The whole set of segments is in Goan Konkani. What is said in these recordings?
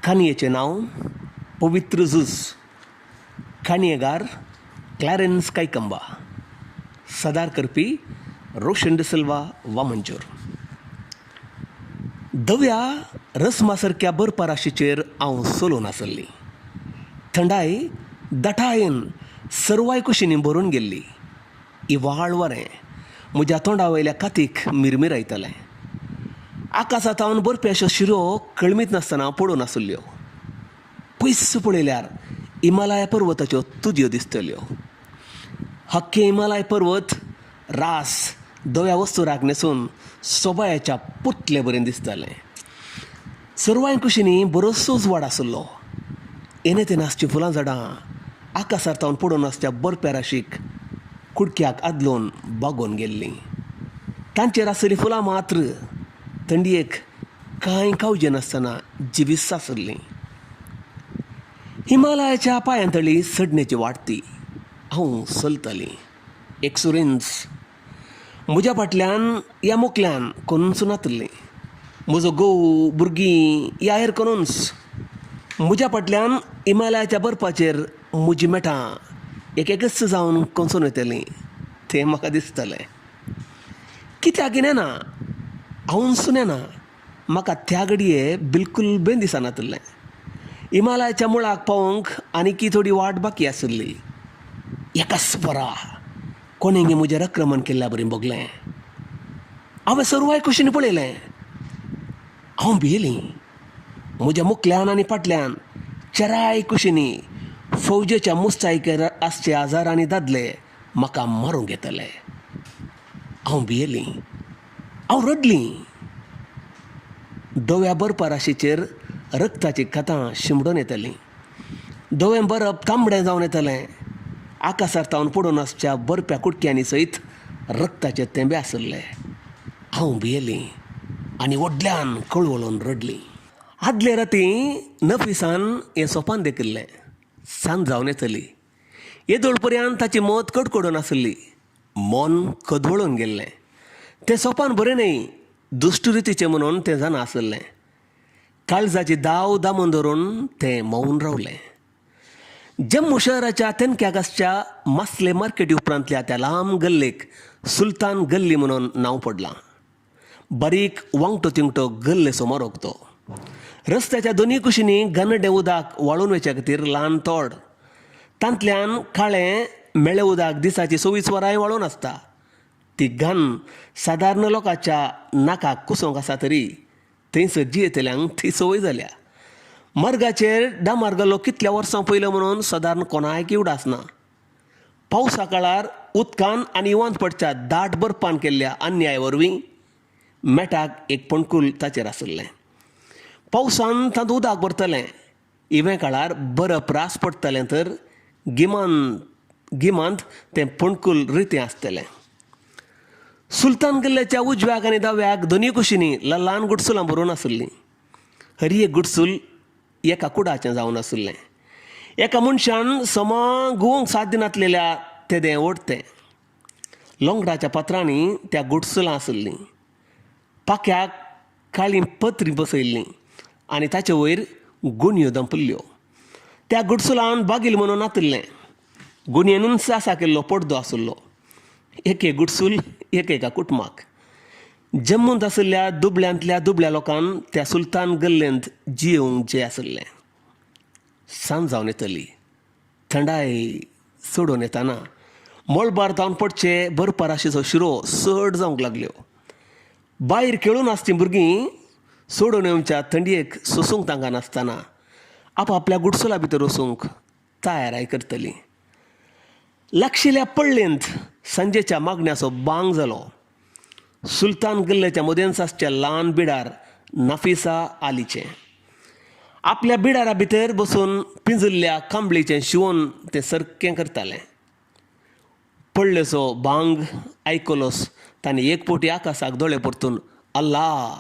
काणयेचें नांव पवित्र झूज. काणयेगार क्लॅरन्स कायकंबा. सदार करपी रोशन डिसिल्वा वामंजूर. धव्या रस्मा सारक्या बर्फा राशीचेर हांव चलून आसल्लीं. थंडाय दटायेन सर्वाय कुशींनी भरून गेल्ली. इवाळ वारें म्हज्या तोंडा वयल्या कातीक मिरमिरायतालें. आकाशा थावन बर्फ्याच्यो शिरो कळमीत नासतना पडून आशिल्ल्यो. पयस पळयल्यार हिमालया पर्वताच्यो तुदयो दिसतल्यो. हक्के हिमालय पर्वत रास धव्या वस्तुराक न्हेसून सोबायाच्या पुतले बरें दिसतालें. सर्वांय कुशींनी बरोचसो उजवाड आशिल्लो. येने तेने आसचीं फुलां झाडां आकाशार थावन पडून आसच्या बर्फ्या राशीक कुडक्याक आदलून बागोवन गेल्लीं. तांचेर आशिल्लीं फुलां मात्र थंडयेक कांय कावजें नासतना जिवीस आशिल्लीं. हिमालयाच्या पांयांतळी चडणेची वाट ती. हांव चलतालीं एकसुरेंच. म्हज्या फाटल्यान या मुकल्यान कोणूच नातल्लीं. म्हजो घोव, भुरगीं या हेर कोणूच. म्हज्या फाटल्यान हिमालयाच्या बर्फाचेर म्हजीं मेटां एक एकच जावन कोसळून वयतलीं तें म्हाका दिसतालें. कित्याक नेणा, हांवूच नेणा, म्हाका त्या घडये बिलकूल बें दिसनातलें. हिमालयाच्या मुळाक पावोवंक आनीकी थोडी वाट बाकी आशिल्ली. एकाच परा कोणेंगी म्हजेर आक्रमण केल्ल्या बरी भोगलें. हांवें सर्वाय कुशीन पळयलें. हांव भियेलीं. म्हज्या मुखल्यान आनी फाटल्यान चराय कुशींनी फौजेच्या मुस्तायकेर आसचे हजारांनी दादले म्हाका मारूंक येतले. हांव भियेलीं. हांव रडलीं. धव्या बर्फा राशीचेर रगताचीं खतां शिंपडून येतालीं. धवें बरप तांबडें जावन येतालें. आकाशार थावन पडून आसच्या बर्फ्या कुडक्यांनी सयत रगताचे थेंबे आशिल्ले. हांव भियेलीं आनी व्हडल्यान कळवळून रडलीं. आदले राती नफिसान हें सोपान देखिल्लें. सांज जावन येतली. येदोळ पर्यंत ताची मत कडकडून आशिल्ली. मन खदवळून गेल्लें. तें सोपान बरें न्हय, दुश्ट रितीचें म्हणून तें जाणा आशिल्लें. काळजाची दाव दामून धरून तें मौन रावलें. जम्मू शहराच्या तेनक्याक आसच्या मासले मार्केटी उपरांतल्या त्या लांब गल्लेक सुलतान गल्ली म्हणून नांव पडलां. बारीक वांगटो तिंगटो गल्ले समोर तो. रस्त्याच्या दोनूय कुशींनी गनडें उदक वाळून वचच्या खातीर ल्हान तोड. तांतल्यान काळें मेळें उदक दिसाची 24 वरांय वाळून आसता. ती घाण सादारण लोकांच्या नाकाक कुसोवंक आसा तरी थंयसर जियेतल्यांक ती संवय जाल्या. मार्गाचेर डांबर गल्लो कितल्या वर्सां पयलो म्हणून सादारण कोणायक उडास ना. पावसा काळार उदकान आनी इवान पडच्या दाट बर्फान केल्ल्या अन्याय वरवीं मेटाक एक पणकूल ताचेर आशिल्लें. पावसान तातूंत उदक भरतलें. इवें काळार बरप रास पडटलें तर गिमान गिमांत तें पणकूल रितें आसतलें. सुलतान गल्ल्याच्या उजव्याक आनी दाव्याक दोनूय कुशींनी ल्हान गुडसुलां भरून आशिल्लीं. हरी एक गुडसूल एका कुडाचें जावन आशिल्लें. एका मनशान समा गुवोंक साथ दिनातलेल्या तेदें व्हड तें. लोंगडाच्या पात्रांनी त्या गुडसुलां आशिल्लीं. पाक्याक काळीं पत्रीं बसयल्लीं आनी ताचे वयर गुणयो धांपिल्ल्यो. त्या गुडसुलान बागील म्हणून नातिल्लें. गुणयेनूच आसा केल्लो पडदो आशिल्लो. एक एक गुडसूल एक एका कुटुंबाक. जम्मूंत आशिल्ल्या दुबळ्यांतल्या दुबळ्या लोकान त्या सुलतान गल्लेंत जियेवंक जे आशिल्लें. सांज जावन येतली. थंडाय सोडून येताना मळबार थावन पडचे बर्फा राशीचो शिरो चड जावंक लागल्यो. भायर खेळून आसचीं भुरगीं सोडून येवच्या थंडयेक सोसूंक तांकां नासतना आपापल्या गुडसुला भितर वचूंक तयाराय करतलीं. लागशिल्ल्या पळ्ळेंत सांजेच्या मागण्याचो बांग जालो. सुलतान गल्ल्याच्या मदेंच आसच्या ल्हान बिडार नाफिसा आलीचें. आपल्या बिडारा भितर बसून पिंजिल्ल्या कांबळीचें शिंवून तें सारकें करतालें. पडलेचो बांग आयकलोस ताणें एक पोटी आकाशाक दोळे परतून अल्ला,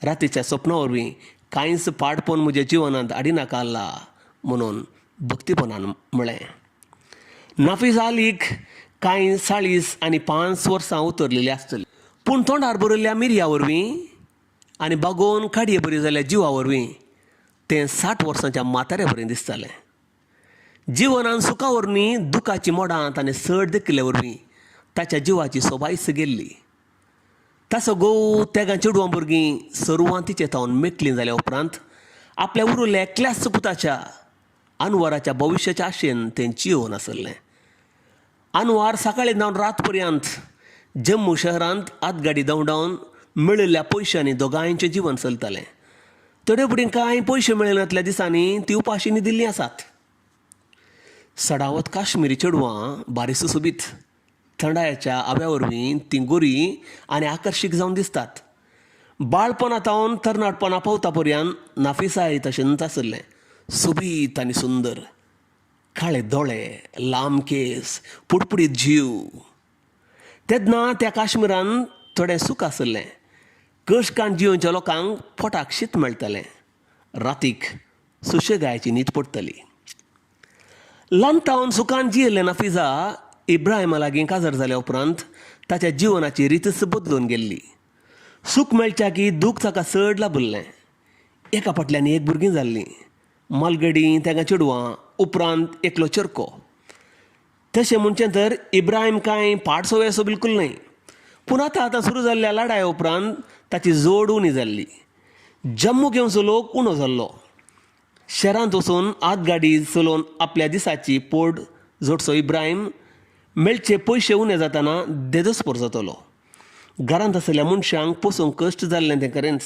रातीच्या सपना वरवीं कांयच पाडपण म्हज्या जिवनांत हाडिनाका अल्ला म्हणून भक्तीपणान म्हळें. नाफीस आलीक कांय 45 आनी 5 वर्सां उतरलेली आसतली. पूण तोंडार बरयल्ल्या मिरया वरवीं आनी बागोवन काडये बरी जाल्ल्या जिवा वरवीं तें 60 वर्सांच्या म्हाताऱ्या बरें दिसतालें. जिवनान सुखा वरवीं दुखाचीं मोडां ताणें चड देखिल्ले वरवीं ताच्या जिवाची सोबायच गेल्ली. ताचो घोव तेगां चेडवां भुरगीं सर्वां तिचे थावन मेकलीं जाल्या उपरांत आपल्या उरिल्ल्या एकल्याच पुताच्या अनवराच्या भविश्याच्या आशेन तें जियोवन आसलें. अनवर सकाळीं जावन रात पर्यंत जम्मू शहरांत आतगाडी धांवडावन मेळिल्ल्या पयशांनी दोगांयचें जिवन चलतालें. थोडे फुडें कांय पयशे मेळनातल्या दिसांनी ती उपाशी न्हिदिल्लीं आसात. सडावत काश्मिरी चेडवां बारीक सोबीत थंडायाच्या आव्या वरवीं तीं गोरीं आनी आकर्शीक जावन दिसतात. बाळपणा थावन तरणाटपणा पावता पर्यंत नाफिसाय तशेंच आशिल्लें, सोबीत आनी सुंदर. काळे दोळे, लांब केस, पुडपुडीत जीव. तेन्ना त्या काश्मीरान थोडें सूख आशिल्लें. कश्कान जिवनच्या लोकांक पोटाक शीत मेळटालें, रातीक सुशेगायची न्हीद पडटली. ल्हान थावन सुखान जियेल्लें नाफिजा इब्राहिमा लागीं काजार जाल्या उपरांत ताच्या जिवनाची रितच बदलून गेल्ली. सूख मेळच्या की दूख ताका चड लाबिल्लें. एका फाटल्यान एक भुरगीं जाल्लीं, मालगडी तेगां चेडवां, उपरांत एकलो चेरको. तशें म्हणचें तर इब्राहिम कांय पाडसो असो बिलकूल न्हय, पूण आतां आतां सुरू जाल्ल्या लडाये उपरांत ताची जोड उणी जाल्ली. जम्मू घेवचो लोक उणो जाल्लो. शहरांत वचून आतगाडी चलोवन आपल्या दिसाची पोड जोडचो इब्राहिम मेळचे पयशे उणे जातना देदस्पोर जातलो. घरांत आशिल्ल्या मनशांक पोसूंक कश्ट जाल्लें तें खरेंच.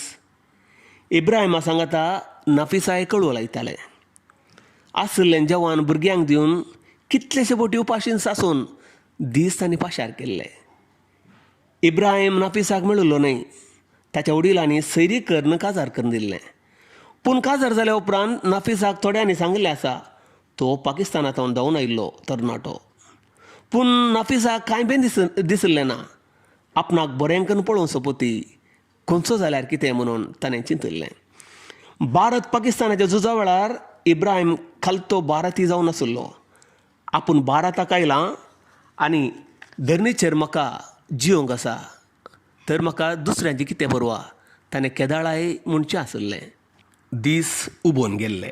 इब्राहिमा सांगाता नाफिसाय कळवो लायतालें. आशिल्लें जवान भुरग्यांक दिवन कितलेशे बोटी उपाशीन सासून दीस तांणी पाशार केल्ले. इब्राहिम नाफिसाक मेळिल्लो न्हय. ताच्या वडिलांनी सैरी करून काजार करून दिल्लें. पूण काजार जाल्या उपरांत नाफिसाक थोड्यांनी सांगिल्लें आसा, तो पाकिस्तानांत धांवून आयिल्लो तरणाटो. पूण नाफिसाक कांय बेन दिसलें ना. आपणाक बरें करून पळोवंक सोपती खंयचो जाल्यार कितें म्हणून ताणें चिंतिल्लें. भारत पाकिस्तानाच्या झुजा वेळार इब्राहिम खालतो भारतीय जावन आशिल्लो. आपूण भारताक आयलां आनी धरणीचेर म्हाका जियोंक आसा, तर म्हाका दुसऱ्यांची कितें परवा, ताणें केदाळाय म्हणचें आशिल्लें. दीस उबोवन गेल्ले,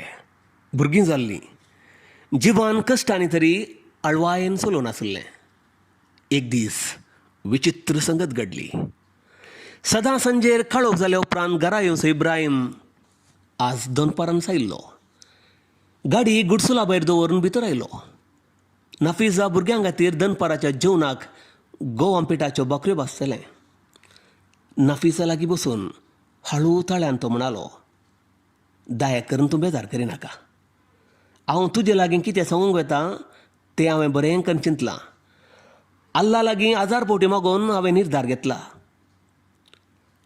भुरगीं जाल्लीं, जिवान कश्टांनी तरी अळवायेन चलोवन आशिल्लें. एक दीस विचित्र संगत घडली. सदां सांजेर काळोख जाल्या उपरांत घरा येवचो इब्राहिम आज दनपारान आयिल्लो. गाडी गुडसुला भायर दवरून भितर आयलो. नाफिजा भुरग्यां खातीर दनपाराच्या जेवणाक गोवा पिठाच्यो भाकऱ्यो भाजतलें. नाफिजा लागीं बसून हळू ताळ्यान तो म्हणालो, दया करून तूं बेजार करिनाका. हांव तुजे लागीं कितें सांगूंक वता तें हांवें बरें करून चिंतलां. अल्ला लागीं 1000 फावटी मागून हांवें निर्धार घेतला.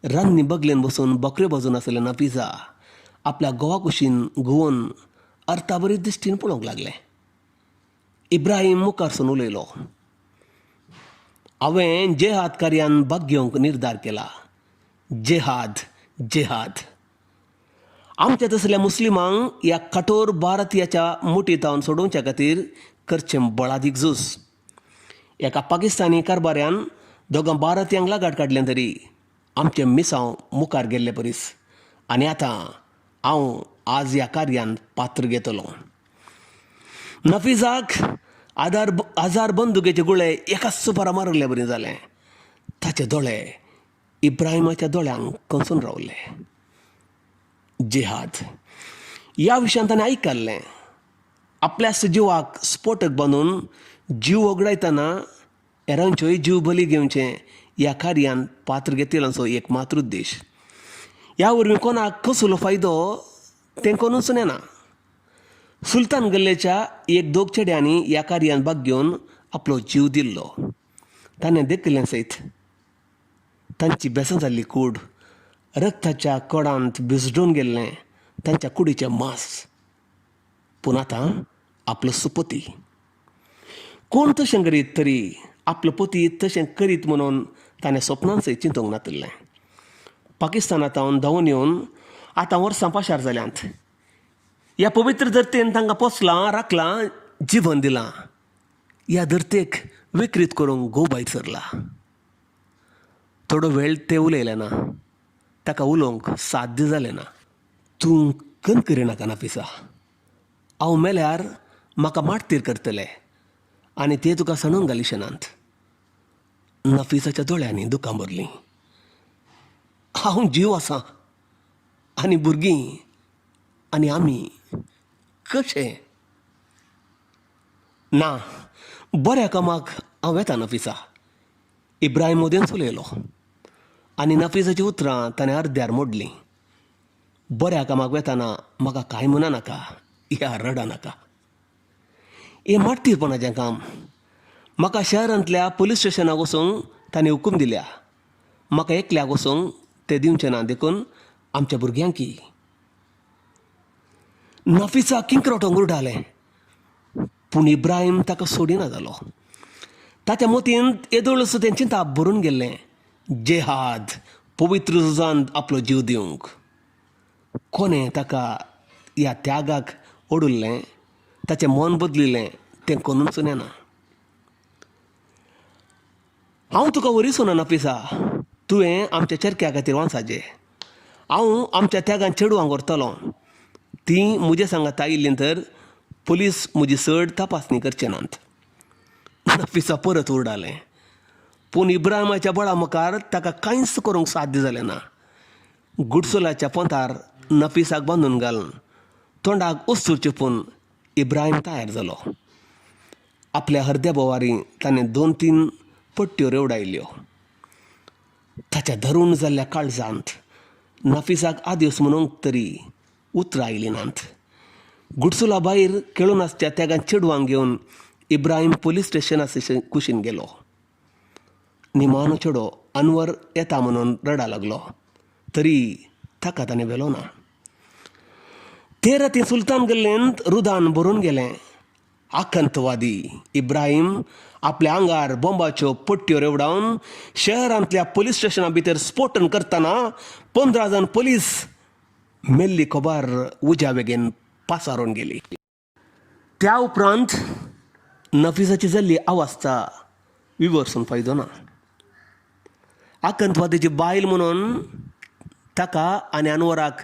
रान्नी बगलेन बसून बकऱ्यो भाजून आसलें नाफिजा आपल्या घोवा कुशीन घुंवून अर्थाबरी दिश्टीन पळोवंक लागलें. इब्राहिम मुखारसून उलयलो, हांवें जेहाद कार्यान भाग घेवंक निर्धार केला. जेहाद, जेहाद. आमच्या तसल्या मुस्लिमांक ह्या कठोर भारतीयाच्या मुठींत सोडोवच्या खातीर करचें बळादीक झूज. एका पाकिस्तानी कारभाऱ्यान दोगां भारतीयांक लागाट काडलें तरी आमचें मिसांव मुखार गेल्ले परीस. आनी आतां हांव आज ह्या कार्यान पात्र घेतलो. नफिजाक आदार हजार बंदुकेचे गुळे एकाच सुपारा मारिल्ले बरी जालें. ताचे दोळे इब्राहिमाच्या दोळ्यांक कंसून रावले. जिहाद ह्या विशयान ताणें आयकल्लें. आपल्याच जिवाक स्फोटक बांदून जीव वगडायतना हेरांच्योय जीव बली घेवचें ह्या कार्यान पात्र घेतिल्ल्याचो एक मात्र उद्देश. ह्या वरवीं कोणाक कसलो फायदो तें कोणूच नेना. सुलतान गल्लेच्या एक दोग चेड्यांनी ह्या कार्यान भाग घेवन आपलो जीव दिल्लो. ताणें देखिल्लें सयत तांची बेसां जाल्ली कूड रक्ताच्या कोडांत भिजडून गेल्लें तांच्या कुडीचें मांस. पूण आतां आपलो सुपती कोण तशें करीत तरी आपलो पती तशें करीत म्हणून ताणें सपनान सयत चिंतूंक नातिल्लें. पाकिस्तानांत धांवून येवन आतां वर्सां पाशार जाल्यांत. ह्या पवित्र धरतेन तांकां पोसलां, राखलां, जिवन दिलां. ह्या धरतेक विकृत करूंक घोव भायर सरला. थोडो वेळ तें उलयलें ना. ताका उलोवंक साध्य जालें ना. तूं कन करिनाका नाफिसा. हांव मेल्यार म्हाका मार्तीर करतले आनी ते तुका सणूंक घालिशे नात. नफिसाच्या दोळ्यांनी दुकां भरलीं. हांव जीव आसा आनी भुरगीं आनी आमी कशें? ना, बऱ्या कामाक हांव वेता नफिसा. इब्राहीम मदेंच उलयलो आनी नफिसाचीं उतरां ताणें अर्द्यार मोडलीं. बऱ्या कामाक वेतना म्हाका कांय म्हणा नाका या रडा नाका. हें मार्तीरपणाचें काम. म्हाका शहरांतल्या पुलीस स्टेशनाक वचूंक तांणी हुकूम दिल्या. म्हाका एकल्याक वचूंक ते दिवचे ना देखून आमच्या भुरग्यांकी. नफिसा किंक्रोटोंक उरडालें. पूण इब्राहीम ताका सोडिना जालो. ताच्या मतींत येदोळच तें चिंताप भरून गेल्लें, जेहाद, पवित्र झुजांत आपलो जीव दिवंक. कोणें ताका ह्या त्यागाक ओडिल्लें, ताचें मन बदलिल्लें तें कोणूच नेना. हांव तुका वरिसना नफिसा, तुवें आमच्या चरख्या खातीर वांसाचें. हांव आमच्या त्यागान चेडवांक व्हरतलो. तीं म्हजे सांगात आयिल्लीं तर पुलीस म्हजी चड तपासणी करचे नात. नफिसा परत उरडालें. पूण इब्राहिमाच्या बळा मुखार ताका कांयच करूंक साध्य जालें ना. गुडसुलाच्या पोंतार नफिसाक बांदून घालून तोंडाक वस्तू चेपून इब्राहीम तयार जालो. आपल्या हरद्या बोवारी ताणें दोन तीन पट्ट्यो रेवडायल्यो. ताच्या धरून जाल्ल्या काळजांत नफिसाक आदेस म्हणूंक तरी उतरां आयलीं नात. गुडसुला भायर खेळून आसच्या त्यागान चेडवांक घेवन इब्राहीम पुलीस स्टेशना कुशीन गेलो. निमाणो चेडो अनवर येता म्हणून रडा लागलो तरी ताका ताणें व्हेलो ना. ते राती सुलतान गल्लेंत रुदान भरून गेलें. आकांतवादी इब्राहीम आपल्या आंगार बॉम्बाच्यो पट्ट्यो रेवडावन शहरांतल्या पुलीस स्टेशना भितर स्फोटन करतना 15 जाण पुलीस मेल्ली खबर उज्या वेगेन पासारून गेली. त्या उपरांत नफिसाची जाल्ली अवस्था विवर्सून फायदो ना. आकांतवादीची बायल म्हणून ताका आनी अनवराक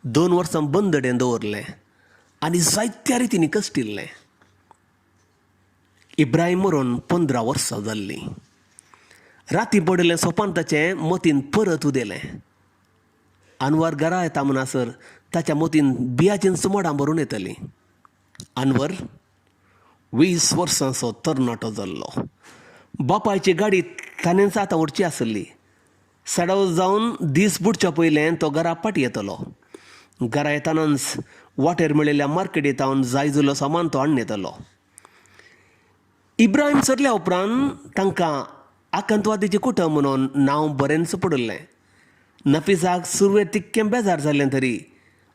2 वर्सां बंदडेन दवरलें आनी जायत्या रितींनी कश्टिल्लें. इब्राहीम मरून 15 वर्सां जाल्लीं. राती पडिल्लें सोपान ताचें मतीन परत उदेलें. अनवर घरा येता म्हणसर ताच्या मतीन बियाचीं सुमडां भरून येतलीं. अनवर 20 वर्सांचो तरणाटो जाल्लो. बापायची गाडी ताणेंच आतां व्हरची आसली. सडाव जावन दीस बुडच्या पयलें तो घरा फाटी येतलो. घरा येतनाच वाटेर मेळिल्ल्या मार्केटींत जाय जाल्लो सामान तो हाडून येतलो. इब्राहीम सरल्या उपरांत तांकां आकांतवादीचें कुटुंब म्हणून नांव बरेंच पडिल्लें. नफिसाक सुरवेक तितकें बेजार जाल्लें तरी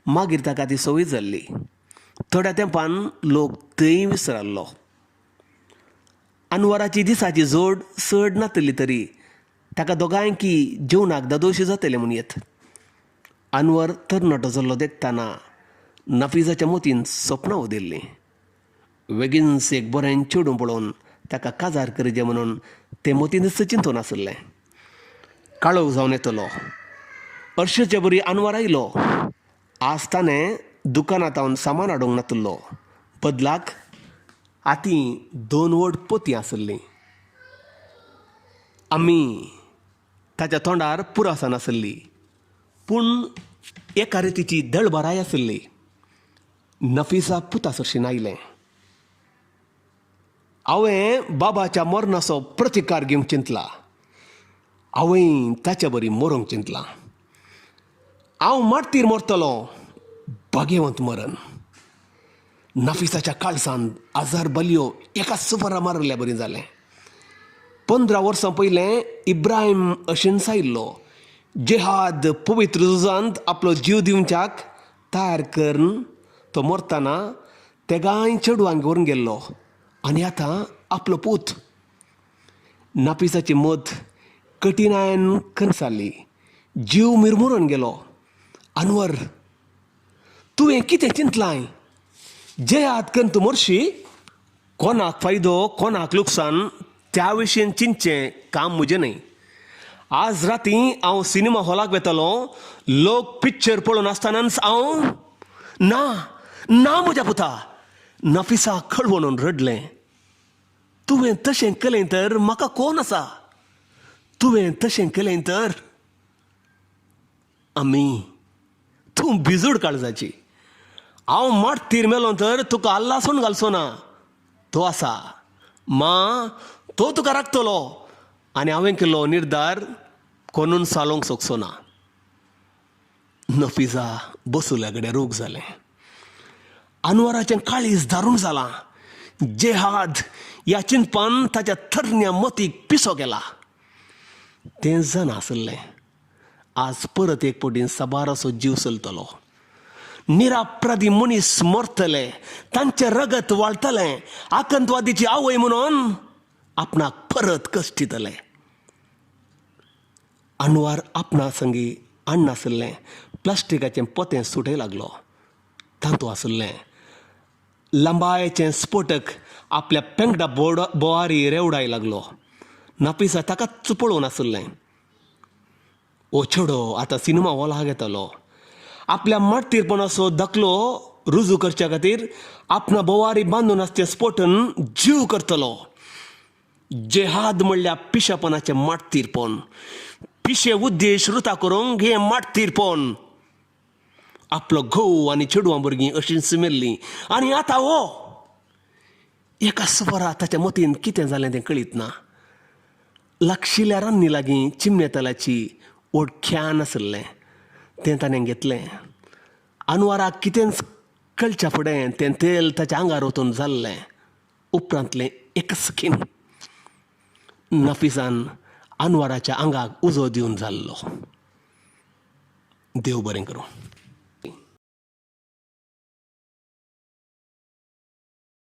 मागीर ताका ती संवय जाल्ली. थोड्या तेंपान लोक थंय विसरलो. अनवराची दिसाची जोड चड नातली तरी ताका दोगांयकी जेवणाक दादोशी जातलें म्हूण येत. अनवर तरणाटो जाल्लो देखतना नफिसाच्या मतीन सपनां उदेल्लीं. वेगीनच एक बरें चेडूं पळोवन ताका काजार करचें म्हणून तें मतीनच चिंतून आशिल्लें. काळोख जावन येतलो. अर्शेचे बरी अनवर आयलो. आज ताणें दुकानांत सामान हाडूंक नातिल्लो. बदलाक हातीं 2 व्हड पोती आशिल्लीं. आमी ताच्या तोंडार पुरासां नाशिल्ली पूण एका रितीची दळबराय आशिल्ली. नफिसा पुता सरशीन आयलें. हांवें बाबाच्या मरणाचो प्रतिकार घेवंक चिंतला. हांवें ताच्या बरी मरूंक चिंतलां. हांव मार्तीर मरतलो, भाग्यवंत मरण. नफिसाच्या काळजान हजार बलयो एका सुपरा मारिल्ल्या बरी जालें. 15 वर्सां पयलें इब्राहीम अशेंच आयिल्लो. जेहाद पवित्र झुजांत आपलो जीव दिवच्याक तयार करून तो मरतना तेगांय चेडवांक घेवन गेल्लो आनी आतां आपलो पूत. नापिसाची मत कठिणायेन कनसाली. जीव मिरमुरून गेलो. अनवर, तुवें कितें चिंतलाय? जयात करून तूं मरशी? कोणाक फायदो कोणाक लुकसाण त्या विशीं चिंतचें काम म्हजें न्हय. आज राती हांव सिनेमा हॉलाक वेतलो. लोक पिक्चर पळोवन आसतनाच हांव ना ना म्हज्या पुता नफिसा खळवणून रडलें तुवें तशें केलें तर म्हाका कोण आसा तुवें तशें केलें तर आमी तूं भिजूड काळजाची हांव माटतीर मेलो तर तुका आल्लासून घालचो ना तो आसा मा तो तुका राखतलो आनी हांवें केल्लो निर्धार कोणून सालोवंक शकचो ना नफिजा बसुल्या कडेन रोग जालें अनवराचें काळीज दारूण जालां जेहाद ह्या चिंतपान ताच्या तरण्या मतीक पिसो केला तें जाणा आसलें आज परत एक पटी साबार असो जीव चलतलो निरापराधी मनीस मरतले तांचें रगत वाळटलें आकंतवादीची आवय म्हणून आपणाक परत कश्ट दितले अनवार आपणा संगी हाडनासलें प्लास्टिकाचें पोतें सुटय लागलो तातूंत आसलें लांबायेचें स्फोटक आपल्या पेंगडा बोड बोवारी रेवडाय लागलो नापिसा ताकाच पळोवन आसलें हो चेडो आतां सिनेमा हॉलाक येतलो आपल्या माटतीरपणाचो दाखलो रुजू करच्या खातीर आपणा बोवारी बांदून आसचें स्फोटन जीव करतलो जेहाद म्हणल्यार पिशेपणाचें माटतीरपण पिशे उद्देश रुता करूंक हें माटतीरपण आपलो घोव आनी चेडवां भुरगीं अशींच मेल्लीं आनी आतां हो एका सुमारा ताच्या मतीन कितें जालें तें कळीत ना लागशिल्ल्या रान्नी लागीं चिमणे तेलाची ओडख्यान आसलें तें ताणें घेतलें अनवराक कितेंच कळच्या फुडें तें तेल ताच्या आंगार वचून जाल्लें उपरांतलें एकच खीण नफिसान अनवराच्या आंगाक उजो दिवन जाल्लो देव बरें करूं.